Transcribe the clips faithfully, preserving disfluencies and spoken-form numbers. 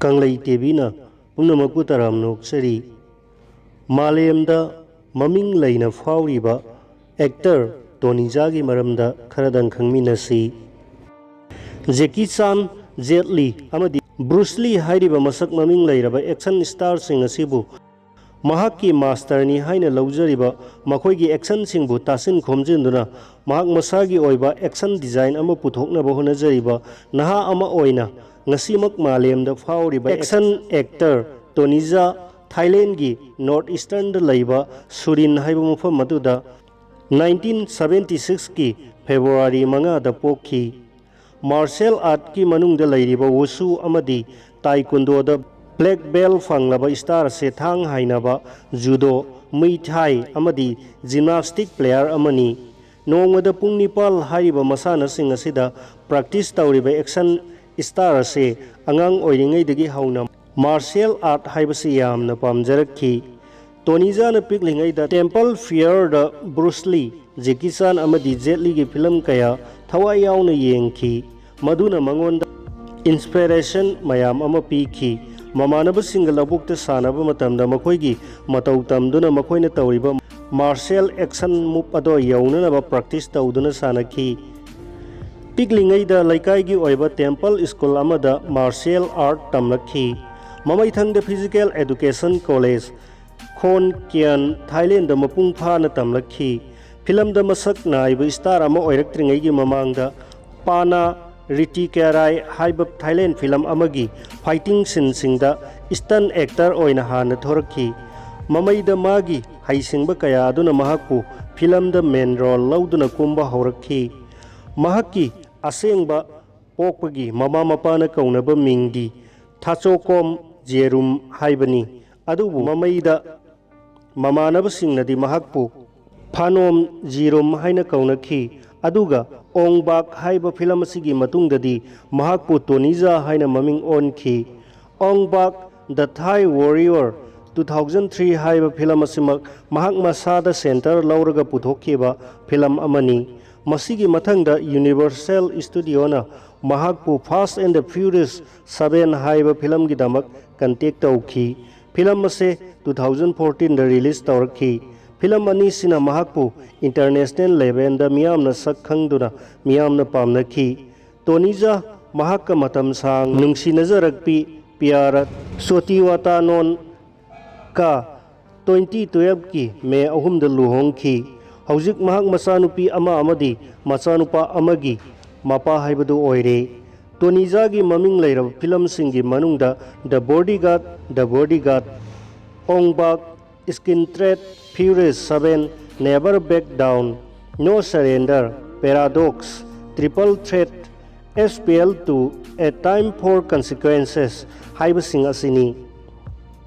ꯀꯪꯂꯩ ꯇꯦꯕꯤꯅ ꯄꯨꯝꯅꯃꯛꯄꯨ ꯇꯔꯥꯝꯅ ꯑꯣꯛꯆꯔꯤ꯫ ꯃꯥꯂꯦꯝꯗ ꯃꯃꯤꯡ ꯂꯩꯅ ꯐꯥꯎꯔꯤꯕ ꯑꯦꯛꯇꯔ ꯇꯣꯅꯤꯖꯥꯒꯤ ꯃꯔꯝꯗ ꯈꯔꯗꯪ ꯈꯪꯃꯤꯟꯅꯁꯤ꯫ ꯖꯦꯀꯤ ꯆꯥꯟ, ꯖꯦꯠ ꯂꯤ ꯑꯃꯗꯤ ꯕ꯭ꯔꯨꯁ ꯂꯤ ꯍꯥꯏꯔꯤꯕ ꯃꯁꯛ ꯃꯃꯤꯡ ꯂꯩꯔꯕ ꯑꯦꯛꯁꯟ ꯁ꯭ꯇꯥꯔꯁꯤꯡ ꯑꯁꯤꯕꯨ ꯃꯍꯥꯛꯀꯤ ꯃꯥꯁꯇꯔꯅꯤ ꯍꯥꯏꯅ ꯂꯧꯖꯔꯤꯕ ꯃꯈꯣꯏꯒꯤ ꯑꯦꯛꯁꯟꯁꯤꯡꯕꯨ ꯇꯥꯁꯤꯟ ꯈꯣꯝꯖꯤꯟꯗꯨꯅ ꯃꯍꯥꯛ ꯃꯁꯥꯒꯤ ꯑꯣꯏꯕ ꯑꯦꯛꯁꯟ ꯗꯤꯖꯥꯏꯟ ꯑꯃ ꯄꯨꯊꯣꯛꯅꯕ ꯍꯣꯠꯅꯖꯔꯤꯕ ꯅꯍꯥ ꯑꯃ ꯑꯣꯏꯅ ꯉꯁꯤꯃꯛ ꯃꯥꯂꯦꯝꯗ ꯐꯥꯎꯔꯤꯕ ꯑꯦꯛꯁꯟ ꯑꯦꯛꯇꯔ ꯇꯣꯅꯤꯖꯥ ꯊꯥꯏꯂꯦꯟꯒꯤ ꯅꯣꯔꯠ ꯏꯁꯇꯔꯟꯗ ꯂꯩꯕ ꯁꯨꯔꯤꯟ ꯍꯥꯏꯕ ꯃꯐꯝ ꯑꯗꯨꯗ ꯅꯥꯏꯟꯇꯤꯟ ꯁꯚꯦꯟꯇꯤ ꯁꯤꯛꯁꯀꯤ ꯐꯦꯕ꯭ꯔꯨꯋꯥꯔꯤ ꯃꯉꯥꯗ ꯄꯣꯛꯈꯤ꯫ ꯃꯥꯔꯁꯦꯜ ꯑꯥꯔꯠꯀꯤ ꯃꯅꯨꯡꯗ ꯂꯩꯔꯤꯕ ꯋꯨꯁꯨ ꯑꯃꯗꯤ ꯇꯥꯏꯀꯨꯟꯗꯣꯗ ꯕ꯭ꯂꯦꯛ ꯕꯦꯜ ꯐꯪꯂꯕ ꯁ꯭ꯇꯥꯔ ꯁꯦꯊꯥꯡ ꯍꯥꯏꯅꯕ ꯖꯨꯗꯣ, ꯃꯨꯏ ꯊꯥꯏ ꯑꯃꯗꯤ ꯖꯤꯝꯅꯥꯁꯇꯤꯛ ꯄ꯭ꯂꯦꯌꯔ ꯑꯃꯅꯤ꯫ ꯅꯣꯡꯃꯗ ꯄꯨꯡ ꯅꯤꯄꯥꯜ ꯍꯥꯏꯔꯤꯕ ꯃꯁꯥꯟꯅꯁꯤꯡ ꯑꯁꯤꯗ ꯄ꯭ꯔꯦꯛꯇꯤꯁ ꯇꯧꯔꯤꯕ ꯑꯦꯛꯁꯟ ꯁ꯭ꯇꯥꯔ ꯑꯁꯤ ꯑꯉꯥꯡ ꯑꯣꯏꯔꯤꯉꯩꯗꯒꯤ ꯍꯧꯅ ꯃꯥꯔꯁꯦꯜ ꯑꯥꯔꯠ ꯍꯥꯏꯕꯁꯤ ꯌꯥꯝꯅ ꯄꯥꯝꯖꯔꯛꯈꯤ꯫ ꯇꯣꯅꯤꯖꯥꯅ ꯄꯤꯛꯂꯤꯉꯩꯗ ꯇꯦꯝꯄꯜ ꯐꯤꯌꯔꯗ ꯕ꯭ꯔꯨꯁ ꯂꯤ, ꯖꯦꯀꯤ ꯆꯥꯟ ꯑꯃꯗꯤ ꯖꯦꯠ ꯂꯤꯒꯤ ꯐꯤꯂꯝ ꯀꯌꯥ ꯊꯋꯥꯏ ꯌꯥꯎꯅ ꯌꯦꯡꯈꯤ, ꯃꯗꯨꯅ ꯃꯉꯣꯟꯗ ꯏꯟꯁꯄꯤꯔꯦꯁꯟ ꯃꯌꯥꯝ ꯑꯃ ꯄꯤꯈꯤ꯫ ꯃꯃꯥꯟꯅꯕꯁꯤꯡꯒ ꯂꯧꯕꯨꯛꯇ ꯁꯥꯟꯅꯕ ꯃꯇꯝꯗ ꯃꯈꯣꯏꯒꯤ ꯃꯇꯧ ꯇꯝꯗꯨꯅ ꯃꯈꯣꯏꯅ ꯇꯧꯔꯤꯕ ꯃꯥꯔꯁꯦꯜ ꯑꯦꯛꯁꯟ ꯃꯨꯞ ꯑꯗꯣ ꯌꯧꯅꯅꯕ ꯄ꯭ꯔꯦꯛꯇꯤꯁ ꯇꯧꯗꯨꯅ ꯁꯥꯟꯅꯈꯤ꯫ ꯄꯤꯛꯂꯤꯉꯩꯗ ꯂꯩꯀꯥꯏꯒꯤ ꯑꯣꯏꯕ ꯇꯦꯝꯄꯜ ꯁ꯭ꯀꯨꯜ ꯑꯃꯗ ꯃꯥꯔꯁꯦꯜ ꯑꯥꯔꯠ ꯇꯝꯂꯛꯈꯤ꯫ ꯃꯃꯩꯊꯪꯗ ꯐꯤꯖꯤꯀꯦꯜ ꯑꯦꯗꯨꯀꯦꯁꯟ ꯀꯣꯂꯦꯖ, ꯈꯣꯟ ꯀ꯭ꯌꯥꯟ, ꯊꯥꯏꯂꯦꯟꯗ ꯃꯄꯨꯡ ꯐꯥꯅ ꯇꯝꯂꯛꯈꯤ꯫ ꯐꯤꯂꯝꯗ ꯃꯁꯛ ꯅꯥꯏꯕ ꯁ꯭ꯇꯥꯔ ꯑꯃ ꯑꯣꯏꯔꯛꯇ꯭ꯔꯤꯉꯩꯒꯤ ꯃꯃꯥꯡꯗ ꯄꯥꯅꯥ ꯔꯤꯇꯤ ꯀ꯭ꯌꯥꯔꯥꯏ ꯍꯥꯏꯕ ꯊꯥꯏꯂꯦꯟ ꯐꯤꯂꯝ ꯑꯃꯒꯤ ꯐꯥꯏꯇꯤꯡ ꯁꯤꯟꯁꯤꯡꯗ ꯁ꯭ꯇꯟ ꯑꯦꯛꯇꯔ ꯑꯣꯏꯅ ꯍꯥꯟꯅ ꯊꯣꯔꯛꯈꯤ꯫ ꯃꯃꯩꯗ ꯃꯥꯒꯤ ꯍꯩꯁꯤꯡꯕ ꯀꯌꯥ ꯑꯗꯨꯅ ꯃꯍꯥꯛꯄꯨ ꯐꯤꯂꯝꯗ ꯃꯦꯟ ꯔꯣꯜ ꯂꯧꯗꯨꯅ ꯀꯨꯝꯕ ꯍꯧꯔꯛꯈꯤ꯫ ꯃꯍꯥꯛꯀꯤ ꯑꯁꯦꯡꯕ ꯄꯣꯛꯄꯒꯤ ꯃꯃꯥ ꯃꯄꯥꯅ ꯀꯧꯅꯕ ꯃꯤꯡꯗꯤ ꯊꯥꯆꯣꯀꯣꯝ ꯖꯦꯔꯨꯝ ꯍꯥꯏꯕꯅꯤ꯫ ꯑꯗꯨꯕꯨ ꯃꯃꯩꯗ ꯃꯃꯥꯟꯅꯕꯁꯤꯡꯅꯗꯤ ꯃꯍꯥꯛꯄꯨ ꯐꯥꯅꯣꯝ ꯖꯤꯔꯨꯝ ꯍꯥꯏꯅ ꯀꯧꯅꯈꯤ꯫ ꯑꯗꯨꯒ ꯑꯣꯡ ꯕꯥꯛ ꯍꯥꯏꯕ ꯐꯤꯂꯝ ꯑꯁꯤꯒꯤ ꯃꯇꯨꯡꯗꯗꯤ ꯃꯍꯥꯛꯄꯨ ꯇꯣꯅꯤꯖꯥ ꯍꯥꯏꯅ ꯃꯃꯤꯡ ꯑꯣꯟꯈꯤ꯫ ꯑꯣꯡ ꯕꯥꯛ ꯗ ꯊꯥꯏ ꯋꯥꯔꯤꯌꯔ ꯇꯨ ꯊꯥꯎꯖꯟ ꯊ꯭ꯔꯤ ꯍꯥꯏꯕ ꯐꯤꯂꯝ ꯑꯁꯤꯃꯛ ꯃꯍꯥꯛ ꯃꯁꯥꯗ ꯁꯦꯟꯇꯔ ꯂꯧꯔꯒ ꯄꯨꯊꯣꯛꯈꯤꯕ ꯐꯤꯂꯝ ꯑꯃꯅꯤ꯫ ꯃꯁꯤꯒꯤ ꯃꯊꯪꯗ ꯌꯨꯅꯤꯚꯔꯁꯦꯜ ꯁ꯭ꯇꯨꯗꯤꯑꯣꯅ ꯃꯍꯥꯛꯄꯨ Fast and the Furious seven ꯍꯥꯏꯕ ꯐꯤꯂꯝꯒꯤꯗꯃꯛ ꯀꯟꯇꯦꯛ ꯇꯧꯈꯤ꯫ ꯐꯤꯂꯝ ꯑꯁꯦ two thousand fourteen ꯗ ꯔꯤꯂꯤꯖ ꯇꯧꯔꯛꯈꯤ꯫ ꯐꯤꯂꯝ ꯑꯅꯤꯁꯤꯅ ꯃꯍꯥꯛꯄꯨ ꯏꯟꯇꯔꯅꯦꯁꯅꯦꯜ ꯂꯦꯚꯦꯜꯗ ꯃꯤꯌꯥꯝꯅ ꯁꯛ ꯈꯪꯗꯨꯅ ꯃꯤꯌꯥꯝꯅ ꯄꯥꯝꯅꯈꯤ꯫ ꯇꯣꯅꯤꯖꯥ ꯃꯍꯥꯛꯀ ꯃꯇꯝ ꯁꯥꯡꯅ ꯅꯨꯡꯁꯤꯅꯖꯔꯛꯄꯤ ꯄꯤꯌꯥꯔ ꯁꯣꯇꯤ ꯋꯥꯇꯥꯅꯣꯟ ꯀ twenty twelve ꯀꯤ ꯃꯦ ꯑꯍꯨꯝꯗ ꯂꯨꯍꯣꯡꯈꯤ꯫ ꯍꯧꯖꯤꯛ ꯃꯍꯥꯛ ꯃꯆꯥꯅꯨꯄꯤ ꯑꯃ ꯑꯃꯗꯤ ꯃꯆꯥꯅꯨꯄꯥ ꯑꯃꯒꯤ ꯃꯄꯥ ꯍꯥꯏꯕꯗꯨ ꯑꯣꯏꯔꯦ꯫ ꯇꯣꯅꯤꯖꯥꯒꯤ ꯃꯃꯤꯡ ꯂꯩꯔꯕ ꯐꯤꯂꯝꯁꯤꯡꯒꯤ ꯃꯅꯨꯡꯗ The Bodyguard, The Bodyguard, Ong Bak, Skin Trade, Furious seven, Never Back Down, No Surrender, Paradox, Triple Threat, S P L two, A Time for Consequences ꯍꯥꯏꯕꯁꯤꯡ ꯑꯁꯤꯅꯤ꯫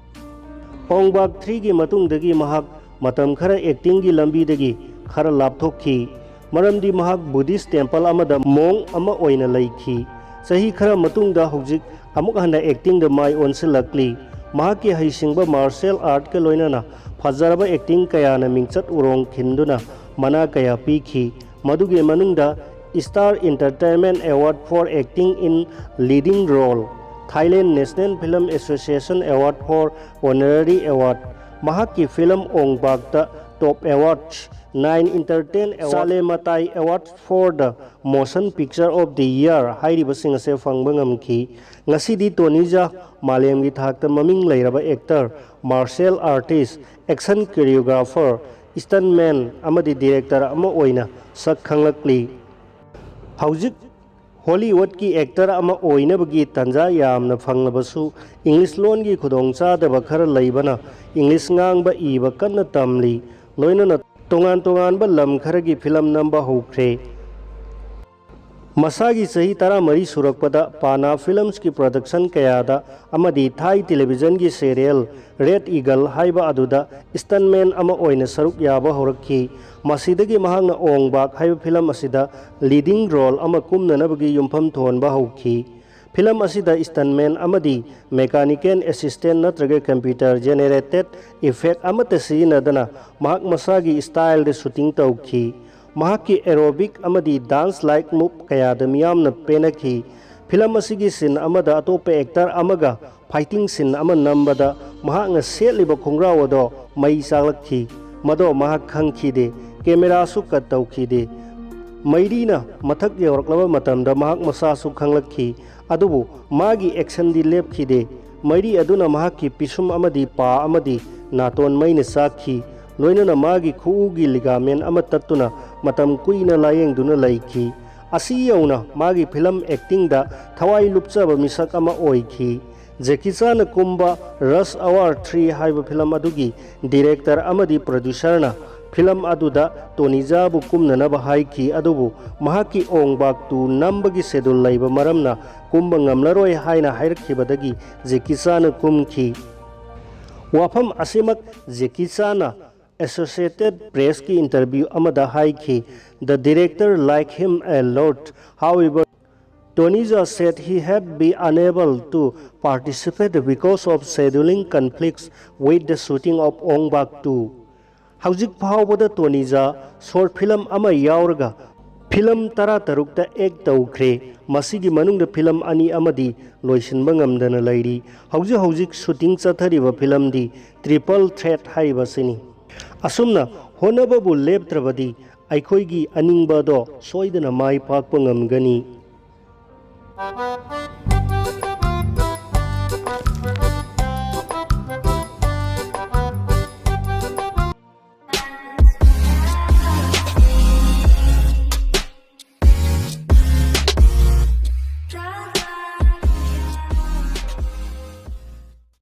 ꯑꯣꯡ ꯕꯥꯛ ꯊ꯭ꯔꯤꯒꯤ ꯃꯇꯨꯡꯗꯒꯤ ꯃꯍꯥꯛ ꯃꯇꯝ ꯈꯔ ꯑꯦꯛꯇꯤꯡꯒꯤ ꯂꯝꯕꯤꯗꯒꯤ ꯈꯔ ꯂꯥꯞꯊꯣꯛꯈꯤ, ꯃꯔꯝꯗꯤ ꯃꯍꯥꯛ ꯕꯨꯙꯤꯁ ꯇꯦꯝꯄꯜ ꯑꯃꯗ ꯃꯣꯡ ꯑꯃ ꯑꯣꯏꯅ ꯂꯩꯈꯤ꯫ ꯆꯍꯤ ꯈꯔ ꯃꯇꯨꯡꯗ ꯍꯧꯖꯤꯛ ꯑꯃꯨꯛ ꯍꯟꯅ ꯑꯦꯛꯇꯤꯡꯗ ꯃꯥꯏ ꯑꯣꯟꯁꯤꯜꯂꯛꯂꯤ꯫ ꯃꯍꯥꯛꯀꯤ ꯍꯩꯁꯤꯡꯕ ꯃꯥꯔꯁꯦꯜ ꯑꯥꯔꯠꯀ ꯂꯣꯏꯅꯅ ꯐꯖꯔꯕ ꯑꯦꯛꯇꯤꯡ ꯀꯌꯥꯅ ꯃꯤꯡꯆꯠ ꯎꯔꯣꯡ ꯈꯤꯟꯗꯨꯅ ꯃꯅꯥ ꯀꯌꯥ ꯄꯤꯈꯤ꯫ ꯃꯗꯨꯒꯤ ꯃꯅꯨꯡꯗ Star Entertainment Award for Acting in Leading Role, Thailand National Film Association Award for Honorary Award, ꯃꯍꯥꯛꯀꯤ ꯐꯤꯂꯝ ꯑꯣꯡ ꯕꯥꯛꯇ Top Awards, Nine Entertain Award, Chale Matai Award for the Motion Picture of the Year ꯍꯥꯏꯔꯤꯕꯁꯤꯡ ꯑꯁꯦ ꯐꯪꯕ ꯉꯝꯈꯤ꯫ ꯉꯁꯤꯗꯤ ꯇꯣꯅꯤꯖꯥ ꯃꯥꯂꯦꯝꯒꯤ ꯊꯥꯛꯇ ꯃꯃꯤꯡ ꯂꯩꯔꯕ actor, martial artist, action choreographer, stuntman ꯑꯃꯗꯤ ꯗꯤꯔꯦꯛꯇꯔ ꯑꯃ ꯑꯣꯏꯅ ꯁꯛ ꯈꯪꯂꯛꯂꯤ꯫ ꯍꯧꯖꯤꯛ ꯍꯣꯂꯤꯋꯨꯗꯀꯤ ꯑꯦꯛꯇꯔ ꯑꯃ ꯑꯣꯏꯅꯕꯒꯤ ꯇꯥꯟꯖꯥ ꯌꯥꯝꯅ ꯐꯪꯂꯕꯁꯨ, ꯏꯪꯂꯤꯁ ꯂꯣꯟꯒꯤ ꯈꯨꯗꯣꯡꯆꯥꯗꯕ ꯈꯔ ꯂꯩꯕꯅ ꯏꯪꯂꯤꯁ ꯉꯥꯡꯕ ꯏꯕ ꯀꯟꯅ ꯇꯝꯂꯤ, ꯂꯣꯏꯅꯅ ꯇꯣꯉꯥꯟ ꯇꯣꯉꯥꯟꯕ ꯂꯝ ꯈꯔꯒꯤ ꯐꯤꯂꯝ ꯅꯝꯕ ꯍꯧꯈ꯭ꯔꯦ꯫ ꯃꯁꯥꯒꯤ ꯆꯍꯤ ꯇꯔꯥꯃꯔꯤ ꯁꯨꯔꯛꯄꯗ ꯄꯥꯅꯥ ꯐꯤꯂꯝꯁꯀꯤ ꯄ꯭ꯔꯣꯗꯛꯁꯟ ꯀꯌꯥꯗ ꯑꯃꯗꯤ ꯊꯥꯏ ꯇꯦꯂꯤꯚꯤꯖꯟꯒꯤ ꯁꯦꯔꯤꯌꯦꯜ ꯔꯦꯗ ꯏꯒꯜ ꯍꯥꯏꯕ ꯑꯗꯨꯗ ꯁ꯭ꯇꯟꯠꯃꯦꯟ ꯑꯃ ꯑꯣꯏꯅ ꯁꯔꯨꯛ ꯌꯥꯕ ꯍꯧꯔꯛꯈꯤ꯫ ꯃꯁꯤꯗꯒꯤ ꯃꯍꯥꯛꯅ ꯑꯣꯡ ꯕꯥꯛ ꯍꯥꯏꯕ ꯐꯤꯂꯝ ꯑꯁꯤꯗ ꯂꯤꯗꯤꯡ ꯔꯣꯜ ꯑꯃ ꯀꯨꯝꯅꯅꯕꯒꯤ ꯌꯨꯝꯐꯝ ꯊꯣꯟꯕ ꯍꯧꯈꯤ꯫ ꯐꯤꯂꯝ ꯑꯁꯤꯗ ꯁ꯭ꯇꯟꯠꯃꯦꯟ ꯑꯃꯗꯤ ꯃꯦꯀꯥꯅꯤꯀꯦꯜ ꯑꯦꯁꯤꯁꯇꯦꯟꯠ ꯅꯠꯇ꯭ꯔꯒ ꯀꯝꯄ꯭ꯌꯨꯇꯔ ꯖꯦꯅꯦꯔꯦꯇꯦꯗ ꯏꯐꯦꯛ ꯑꯃꯠꯇ ꯁꯤꯖꯤꯟꯅꯗꯅ ꯃꯍꯥꯛ ꯃꯁꯥꯒꯤ ꯁ꯭ꯇꯥꯏꯜꯗ ꯁꯨꯇꯤꯡ ꯇꯧꯈꯤ꯫ ꯃꯍꯥꯛꯀꯤ aerobic ꯑꯃꯗꯤ dance like move ꯀꯌꯥꯗ ꯃꯤꯌꯥꯝꯅ ꯄꯦꯟꯅꯈꯤ꯫ ꯐꯤꯂꯝ ꯑꯁꯤꯒꯤ scene ꯑꯃꯗ ꯑꯇꯣꯞꯄ actor ꯑꯃꯒ fighting scene ꯑꯃ ꯅꯝꯕꯗ ꯃꯍꯥꯛꯅ ꯁꯦꯠꯂꯤꯕ ꯈꯣꯡꯒ꯭ꯔꯥꯎ ꯑꯗꯣ ꯃꯩ ꯆꯥꯛꯂꯛꯈꯤ꯫ ꯃꯗꯣ ꯃꯍꯥꯛ ꯈꯪꯈꯤꯗꯦ꯫ Cameraꯁꯨ cut ꯇꯧꯈꯤꯗꯦ꯫ ꯃꯩꯔꯤꯅ ꯃꯊꯛ ꯌꯧꯔꯛꯂꯕ ꯃꯇꯝꯗ ꯃꯍꯥꯛ ꯃꯁꯥꯁꯨ ꯈꯪꯂꯛꯈꯤ꯫ ꯑꯗꯨꯕꯨ ꯃꯥꯒꯤ actionꯗꯤ ꯂꯦꯞꯈꯤꯗꯦ꯫ ꯃꯩꯔꯤ ꯑꯗꯨꯅ ꯃꯍꯥꯛꯀꯤ ꯄꯤꯁꯨꯝ ꯑꯃꯗꯤ ꯄꯥ ꯑꯃꯗꯤ ꯅꯥꯇꯣꯟ ꯃꯩꯅ ꯆꯥꯛꯈꯤ꯫ ꯂꯣꯏꯅꯅ ꯃꯥꯒꯤ ꯈꯨꯎꯒꯤ ligament ꯑꯃ ꯇꯠꯇꯨꯅ ꯃꯇꯝ ꯀꯨꯏꯅ ꯂꯥꯌꯦꯡꯗꯨꯅ ꯂꯩꯈꯤ꯫ ꯑꯁꯤ ꯌꯧꯅ ꯃꯥꯒꯤ ꯐꯤꯂꯝ actingꯗ ꯊꯋꯥꯏ ꯂꯨꯞꯆꯕ ꯃꯤꯁꯛ ꯑꯃ ꯑꯣꯏꯈꯤ꯫ ꯖꯦꯀꯤ ꯆꯥꯟꯅ ꯀꯨꯝꯕ Rush Hour three ꯍꯥꯏꯕ ꯐꯤꯂꯝ ꯑꯗꯨꯒꯤ director ꯑꯃꯗꯤ producerꯅ ꯐꯤꯂꯝ ꯑꯗꯨꯗ ꯇꯣꯅꯤꯖꯥꯕꯨ ꯀꯨꯝꯅꯅꯕ ꯍꯥꯏꯈꯤ, ꯑꯗꯨꯕꯨ ꯃꯍꯥꯛꯀꯤ ꯑꯣꯡ ꯕꯥꯛ two ꯅꯝꯕꯒꯤ schedule ꯂꯩꯕ ꯃꯔꯝꯅ ꯀꯨꯝꯕ ꯉꯝꯂꯔꯣꯏ ꯍꯥꯏꯅ ꯍꯥꯏꯔꯛꯈꯤꯕꯗꯒꯤ ꯖꯦꯀꯤ ꯆꯥꯟꯅ ꯀꯨꯝꯈꯤ꯫ ꯋꯥꯐꯝ ꯑꯁꯤꯃꯛ ꯖꯦꯀꯤ ꯆꯥꯟꯅ Associated Pressꯀꯤ interview ꯑꯃꯗ ꯍꯥꯏꯈꯤ, "The director like him a lot. However, Tony Jaa said he had been unable to participate because of scheduling conflicts with the shooting of Ong Bak two." ꯍꯧꯖꯤꯛ ꯐꯥꯎꯕꯗ ꯇꯣꯅꯤꯖꯥ short film ꯑꯃ ꯌꯥꯎꯔꯒ film ꯇꯔꯥꯇꯔꯨꯛꯇ act ꯇꯧꯈ꯭ꯔꯦ꯫ ꯃꯁꯤꯒꯤ ꯃꯅꯨꯡꯗ film ꯑꯅꯤ ꯑꯃꯗꯤ ꯂꯣꯏꯁꯤꯟꯕ ꯉꯝꯗꯅ ꯂꯩꯔꯤ꯫ ꯍꯧꯖꯤꯛ ꯍꯧꯖꯤꯛ shooting ꯆꯠꯊꯔꯤꯕ ꯐꯤꯂꯝꯗꯤ Triple Threat ꯍꯥꯏꯔꯤꯕꯁꯤꯅꯤ꯫ ꯑꯁꯨꯝꯅ ꯍꯣꯠꯅꯕꯕꯨ ꯂꯦꯞꯇ꯭ꯔꯕꯗꯤ ꯑꯩꯈꯣꯏꯒꯤ ꯑꯅꯤꯡꯕ ꯑꯗꯣ ꯁꯣꯏꯗꯅ ꯃꯥꯏ ꯄꯥꯛꯄ ꯉꯝꯒꯅꯤ꯫